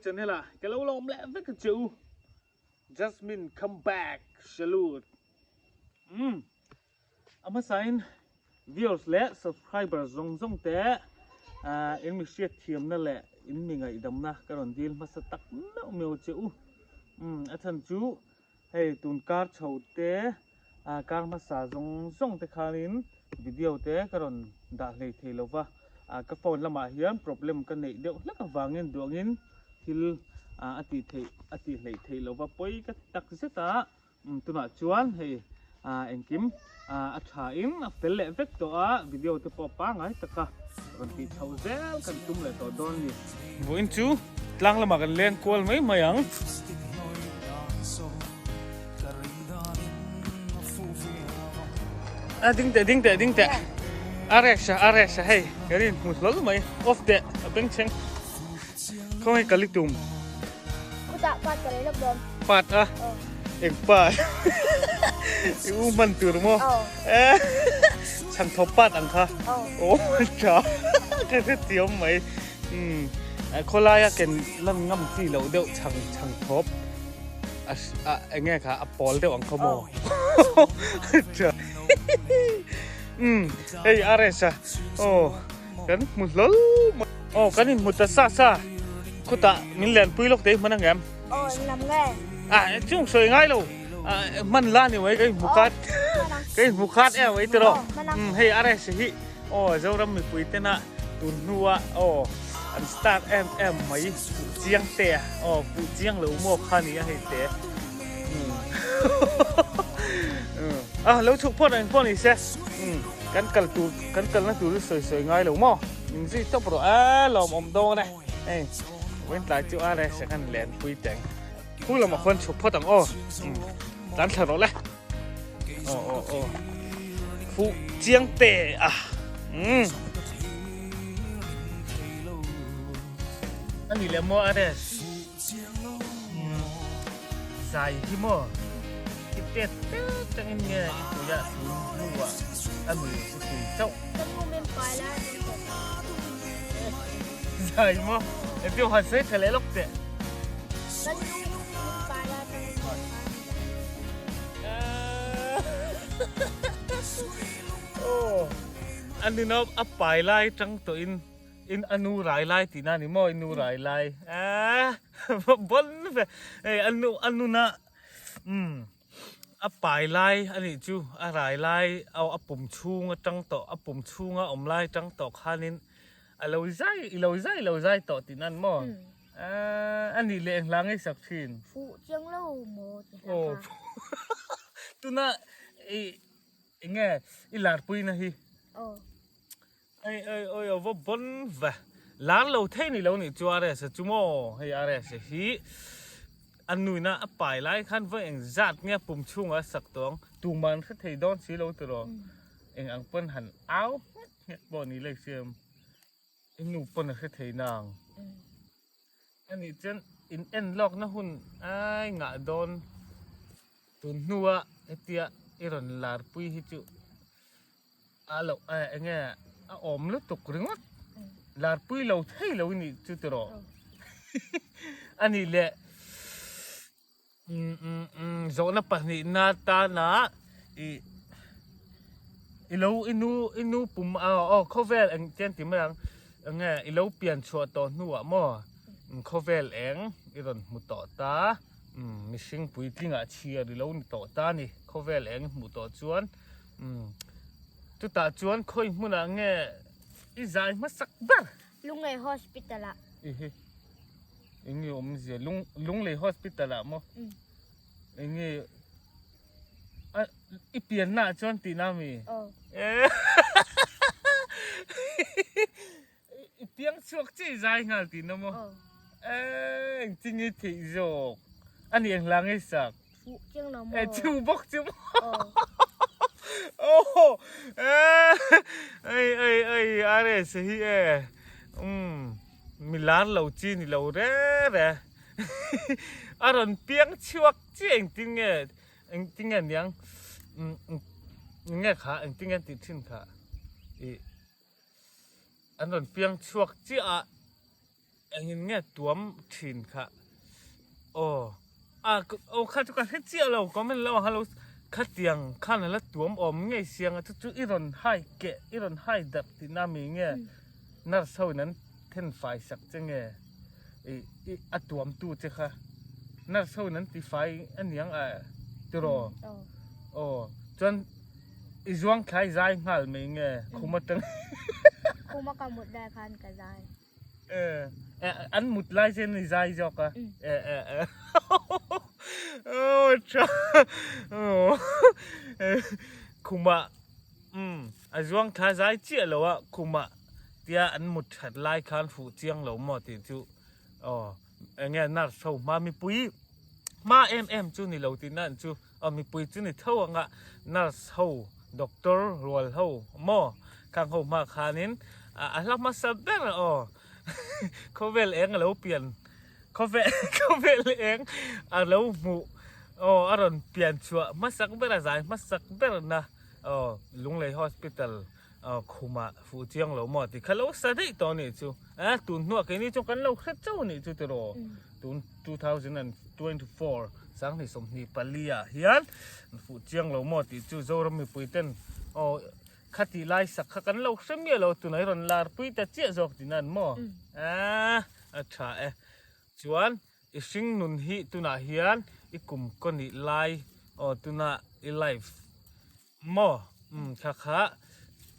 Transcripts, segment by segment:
channel ah ka lo lawm leh vek a che u. Jasmine come back salute. Umm a hmasain viewers leh subscriber zawng zawng te in mi hriat thiamna leh in mi ngaihdamna ka rawn dil hmasa tak meuh meuh che u. Umm a chhan chu hei tun kar chho te kar hmasa zawng zawng te khanin video te ka rawn dah hlei thei lo va, ka phone lamah hian problem ka neih deuh hlek avangin duangin thil a tih theih a tih hleih theih lo va pawi ka ti tak zet a. Tunah chuan hei engkim a tha in a fel leh vek tawh a, video te pawh pangai taka rawn tih chhoh zel kan tum leh tawh dawn a ni. Vawiin chu tlang lamah kan leng kual mai mai ang. A ding teh ding teh ding teh a reh a reh hei ka rin hmu hlawl mai off teh a bengchheng. Khawnge kal i tum? Khutah part ka lei lawk dawn. Part a? Eng part? I u hman tur maw? Chhan thawp part ang kha. Aw tha. Ka hre thiam mai. Umm khawlaia ken lan ngam chi loh deuh chhang chhang thawp a enge kha a pawl deuh ang kha maw? Tha. Umm hei RS a aw. Kan hmu hlawl mai. Aw kan inhmu ta sa sa. Khutah min lenpui lawk te hi hman angem? Aw in lam nge? Ah chung sawi ngai lo. Hman la ni mai ka inhmu khat. Ka inhmu khat em mai tiraw. Umm hei RS hi aw Zoram mipui tena tun hnua aw an start em em mai fuh chiang te a aw fuh chiang lo maw kha ni a hei te. Umm ah lo chhuk phawt ang pawh ni se. Umm. Kan kal tur kan kalna tur hi sawi sawi ngai lo maw? Min zui tawp rawh a lawmawm dawn e. Hei vawiin tlai chu a rest khan lenpui teng. Khu lamah khuan chhuk phawt ang aw. Tlan thla rawh le. Aw aw aw. Fuh chiang te a. Umm. Ani leh maw a rest. Zai hi maw i tet tet tangin nge i tuiah tun hnuah a nui i tui chauh. Ka nu min pai lai a tum tawh. Zai maw engtin han sawi tha leh lawk teh. Ka nu min pai lai tangin maw Aw a nuna a pai lai tang tawhin In a nu rai lai tihna a ni maw? I nu rai lai. Eeh bon ve. Hei a nu a nuna umm a pai lai a nih chu a rai lai aw a pum chhung atang tawh a pum chhunga awm lai atang tawh khanin a lo zai i lo zai lo zai tawh tihna a ni maw? Eeh a nih leh engla ngei sak thin? Fuh chiang lo maw ti hla kha. Tuna i enge i larpuina hi? Aw. Ei ei oi a va bon ve. Lar lo thei ni lo nih chu RS a chu maw? Hei RS a hi a nuina a pai lai khan vawi eng zat nge a pum chhungah a sak tawh ang. Tuman hre thei dawn si lo tiraw. Eng ang pawn han au nghet nghet pawh ni leh siam. I nu pawn a hre thei nang. Anih chuan in en lawkna hun ai ngah dawn tun hnua hetia i rawn larpui hi chu a lo eng nge a awm lutuk ringawt larpui lo thei lo i nih chu tiraw anih leh zawhna pahnihna tana ih i lo i nu i nu pum a aw khawvel eng chian ti mai ang eng nge i lo pian chhuah tawh hnuah maw khawvel eng i rawn hmu tawh ta mihring puitlingah chhiar i lo ni tawh ta a ni khawvel eng i hmuh tawh chuan chutah chuan khawi hmunah nge i zai hmasak ber. Lunglei hospital ah. Ihi. Enge awmzia lung Lunglei hospital ah maw? Enge a i pianna ah chuan tihna ami? Aw. I piang chhuak chiah i zai nghal tihna maw? Aw. Eee engtin nge i theih zawk? Ani eng hla nge i sak? Fuh chiang lo maw? E chu bawk chu maw? Aw. Aw eee ei ei ei RS hi e umm mi lar lo chi ni lo re re a rawn piang chhuak chiah engtin nge engtin nge niang umm nge kha engtin nge an tih thin kha ih an rawn piang chhuak chiah a. Engin nge tuam thin kha aw a aw kha chu ka hre chiah lo comment lo ang halo khatiang khan ala tuam awm ngei siang a chu chu i rawn hai keh i rawn hai darh tihna mi nge nurse ho in an then fai sak che nge i i a tuam tu che kha nurse ho in an ti fai aniang a tiraw aw chuan I zuang thlai zai nghal mai nge khum atang. Khum a ka mut lai khan ka zai. Eh, an mut lai chen i zai zawk a. Eh eh eh. Oh tha. Oh. Khuma um a zuang thla zai chiah lo a khuma tia an mut that lai khan fuh chiang lo maw tih chu oh enge nurse ho hma mipui hma em em chu ni lo tih na an chu A mipui chu ni tho anga nurse ho, doctor rual ho maw khang ho hma khanin a hla hmasa ber aw khawvel eng a lo pian khawvel khawvel eng a lo hmuh aw a rawn pian chhuah hmasak ber a zai hmasak ber na aw Lunglei hospital aw khumah fuh chiang lo maw tih kha lo sa daih tawh anih chu a tun hnuah keini chuan kan lo hre chauh anih chu tiraw tun 2024 24 ah hian fuh chiang lo maw tih chu Zoram mipui ten aw khatih lai sak kha kan lo hre miah lo tunah hi rawn lar pui ta chiah zawk tih nan maw a a tha e chuan i hring nun hi tunah hian i kum kaw nih lai aw tuna i life Maw? Umm thla kha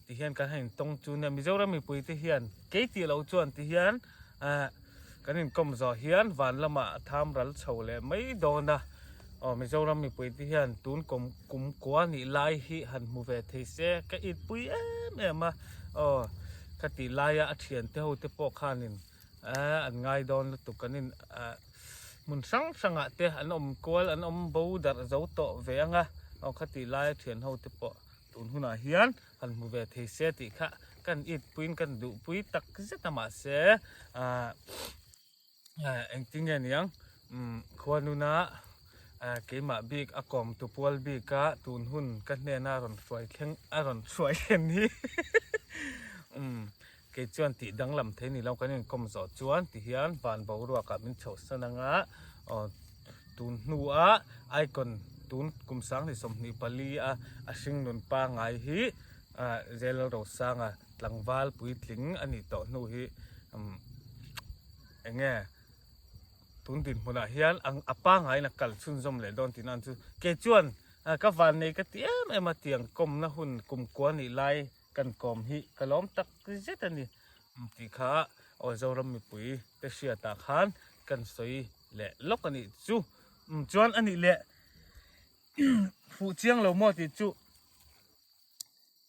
ti hian kan han intawng chu nia Mizoram mipui te hian kei tih loh chuan ti hian eh kan inkawm zawh hian van lamah a tham ral chho leh mai dawn a aw Mizoram mipui te hian tun kum kum kua nih lai hi han hmu ve thei se ka itpui em em a aw ka tih laia a thiante ho te pawh khanin eh an ngai dawn lutuk kan in eh hmun hrang hrangah te an awm kual an awm bo darh zo tawh ve ang a aw khatih laia thian ho te pawh tun hunah hian han hmu ve thei se tih kha kan it puiin kan duh pui tak zet a mahse ah engtin nge niang umm khuanuna ah keimah bik a kawm tu pual bika tun hun ka hnena rawn hruai thleng a rawn hruai thlen hi umm Kei chuan tih danglam thei ni lo kan inkawm zawh chuan ti hian van boruakah min chhohsan anga aw tun hnua icon tun kum 24 a a hringnun pangai hi ah Jalal Rosanga tlangval puitling a nih tawh hnu hi umm eng nge tun dinhmunah hian a pangaiin a kal chhunzawm leh dawn tihna ang chu kei chuan ka vannei ka ti em em a tiang kawmna hun kumkua nih lai Kan kawm hi ka lawm tak zet a ni tih kha aw Zoram mipui te hriatah khan kan sawi leh lawk a nih chu. Chuan a nih leh fuh chiang lo maw tih chu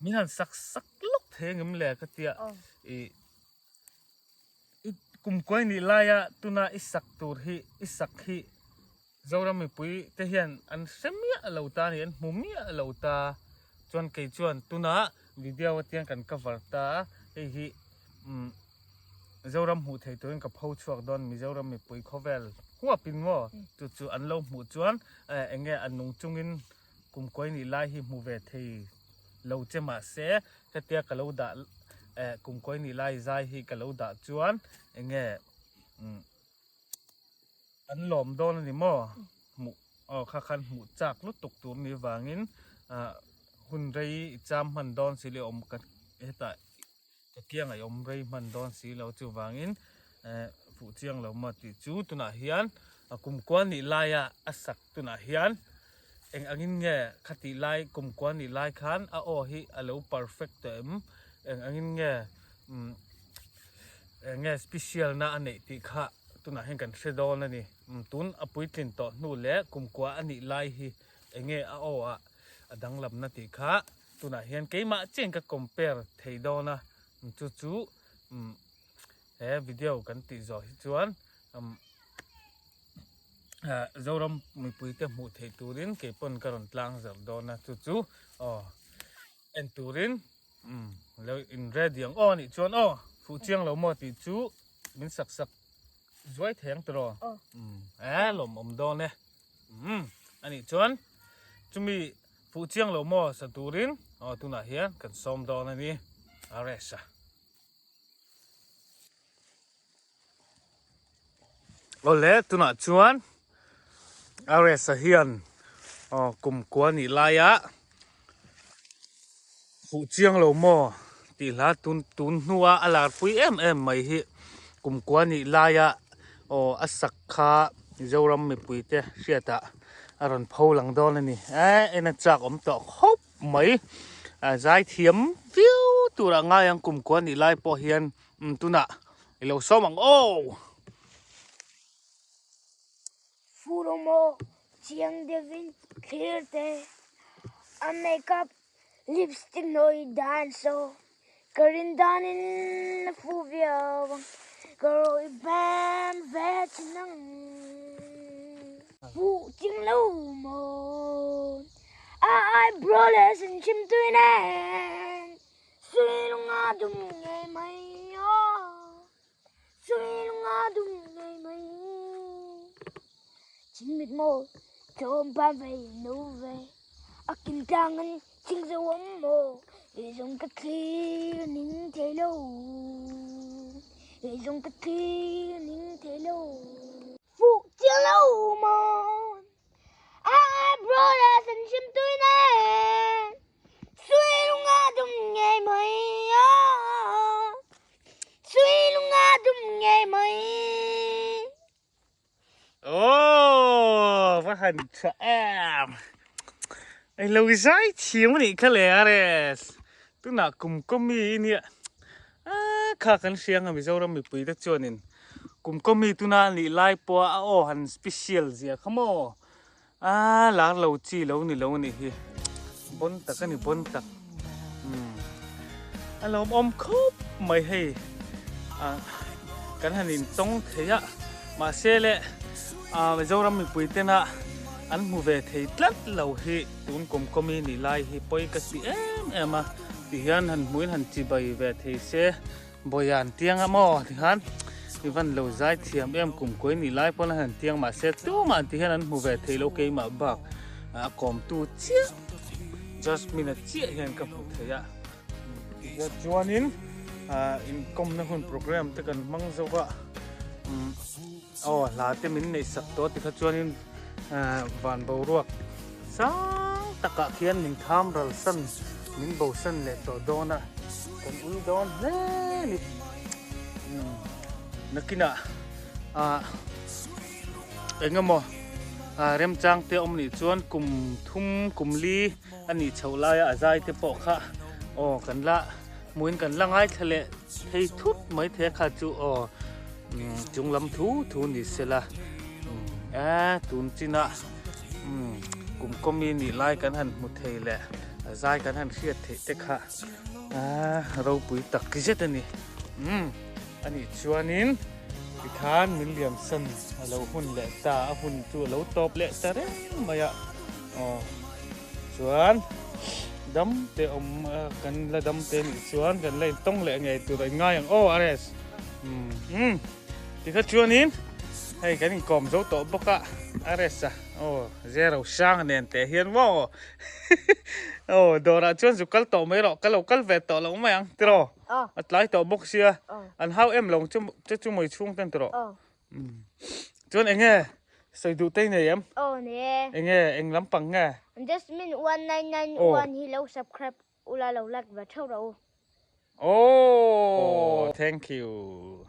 min han sak sak lawk thei angem le ka tia i kumkuai nih laia tuna i sak tur hi i sak hi Zoram mipui te hian an hre miah lo ta a ni, an hmu miah lo ta. Chuan kei chuan tunah video atiang kan cover ta a, hei hi umm Zoram hmuh thei turin ka pho chhuak dawn Mizoram mipui khawvel huapin maw chu chu an lo hmuh chuan eng nge a nung chungin kumkuai nih lai hi hmu ve thei lo che mahse hetia ka lo dah eh kumkuai nih lai zai hi ka lo dah chuan eng nge umm An lawm dawn a ni maw? Hmuh aw kha khan hmuh chak lutuk tur ni vangin ah hun rei i cham hman dawn si leh awm ka hetah ka kiang a i awm rei hman dawn si lo chuvangin eh fuh chiang lo maw tih chu tunah hian a kumkua nih laia a sak tunah hian eng angin nge khatih lai kumkua nih lai khan a aw hi a lo perfect tawh em? Eng angin nge umm eng nge special na a neih tih kha tunah hian kan hre dawn a ni. Tun a puitlin tawh hnu leh kumkua a nih lai hi eng nge a aw ah a danglamna tih kha tunah hian keimah chian ka compare thei dawn a, chu chu he video kan tih zawh hi chuan Zoram mipuite hmuh theih turin kei pawn ka rawn tlang zarh dawn a, chu chu aw en turin Umm lo in ready ang aw anih chuan aw fuh chiang lo maw tih chu min sak sak zuai thei ang tiraw umm e lawm awm dawn e umm anih chuan chumi fuh chiang lo maw sa turin aw tunah hian kan sawm dawn a ni a rest a. Awle tunah chuan Aresa hian aw kum kua nih laia fuh chiang lo maw tih hla tun tun hnua a larpui em em mai hi kum kua nih laia aw a sak kha Mizoram mipuite hriatah a rawn pho lang dawn a ni. Eh en a chak awm tawh khawp mai. Zaithiam viau turah ngai ang kum kua nih lai pawh hian tunah i lo sawm ang aw. Furomo chiang deuhin thlir te, a makeup lipstick nawi dan saw ka rin danin a fu viau ang, ka rawih bam ve thin ang. Fuh ching lo maw a eyebrow leh sin chim tui nen sui lunga dum ngei mai aw. Suilunga dum ngei mai. Chimit maw tlawm pa vei no ve. A kin tlang an ching zo awm maw. Kei zawng ka thlir ning thei lo. Kei zawng ka thlir ning thei lo. Fuh chiang lo maw. A eyebrow leh san hrim tui nen Suilunga dum ngei mai Suilunga dum ngei mai. Oh, va han tha em. Ei lo zai thiam anih kha le Ares. Tunah kum kawmi i nia. Ah, kha kan hria anga Mizoram mipui te chuanin kum kawmi tuna a nih lai pawha a aw han special zia kha maw ah lar lo chi lo ni lo anih hi bon tak a ni bon tak umm a lawmawm khawp mai hei ah kan han intawng thei a mahse le ah Mizoram mipui tena an hmu ve thei tlat lo hi tun kum kawmi nih lai hi pawi ka ti em em a. Ti hian han hmuin han chibai ve thei se, Bawian tiang a maw ti khan i van lo zai thiam em kum kuai nih lai pawn a han tiang mahse tumah ti hian an hmu ve thei lo keimah bak a kawmtu chiah Jasmine a chiah hian ka hmu thei a. Tihian chuanin inkawmna hun program te kan hmang zo a, aw hla te min neih sak tawh tikha chuanin Van boruak sang takah khian min tham ral san, min bo san leh tawh dawn a, kan ui dawn hle a ni. Nakinah ah eng emaw remchang te awm nih chuan kum thum kum li a nih chhoh laia a zai te pawh kha aw kan la hmuin kan la ngaithla leh thei thut mai thei a kha chu aw. Chung lam thu thu ni sela e tun chinah kum kawmi nih lai kan han hmu thei leh a zai kan han hriat theih te kha ropui tak zet a ni. Anih chuanin tikhan min liam san a lo hun leh ta a hun chu a lo tawp leh ta reng mai a aw chuan dam te awm kan la dam te nih chuan kan la intawng leh ngei tur a inngai ang aw Ares. Umm tikha chuanin hei kan inkawm zo tawh bawk a a rest a aw zero hrang nen teh hian maw aw dawrah chuan zu kal tawh mai rawh ka lo kal ve tawh loh mai ang tiraw a tlai tawh bawk sia an hau em lo chu chu chu mai chhung ten tiraw chuan eng nge sawi duh te i nei em eng nge eng lampang nge Jasmine 1991 hi lo subscribe Ula lo like ve theuh rawh u. Oh, thank you.